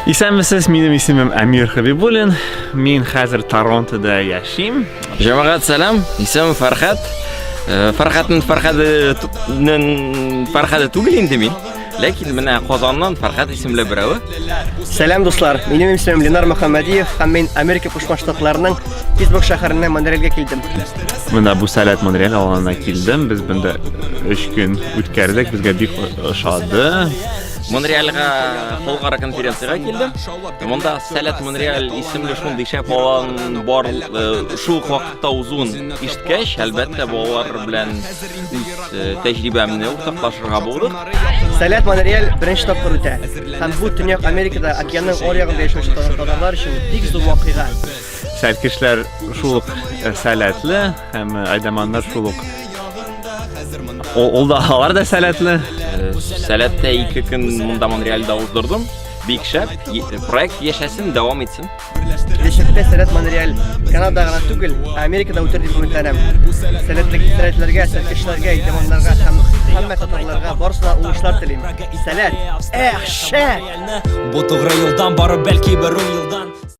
Исәнмесез, минем исемем Әмир Хабибуллин. Мин хәзер Торонтода яшим. Җәмәгать сәлам, исемем Фәрхәт. Э, Фәрхәтнең Фәрхәде Фәрхәде түгел инде мин. Ләкин менә Казаннан Фәрхәт исемле берәве. Сәлам, дуслар. Минем исемем Ленар Мөхәммәдиев һәм мин Америка Кушма Штатларының Питтсбург шәһәреннән Монреальгә килдем. Менә бу Сәләт Монреаль аланына килдем. Без монда 3 көн үткәрдек. Безгә бик ошады. Монреальга халыкара конференциягә килдем. Монда Сәләт Монреаль исемле шундый шәп алан бар э, шул ук вакытта узуын ишеткәч, әлбәттә, балалар белән үз э, тәҗрибәмне уртаклашырга булдык. Сәләт Монреаль беренче тапкыр үтә. Һәм бу Төньяк Америкада океанның аръягында яшәүче татарлар өчен бик зур вакыйга. Сәлкешләр шул ук э, сәләтле һәм әйдәманнар шул ук Ул да алар да сәләтле. Сәләттә ике көн монда Монреальда уздырдым. Бик шәп. Проект яшәсен, дәвам итсен. Киләчәктә Сәләт Монреаль Канада гына түгел, ә Америкада үтер дип өметләнәм. Сәләтле сәләтләргә, сәлкешләргә, әйдәманнарга һәм һәммә татарларга барысына уңышлар телим. Сәләт! Эх, шәп! Бу тугры юлдан барып бәлки бер ун елдан.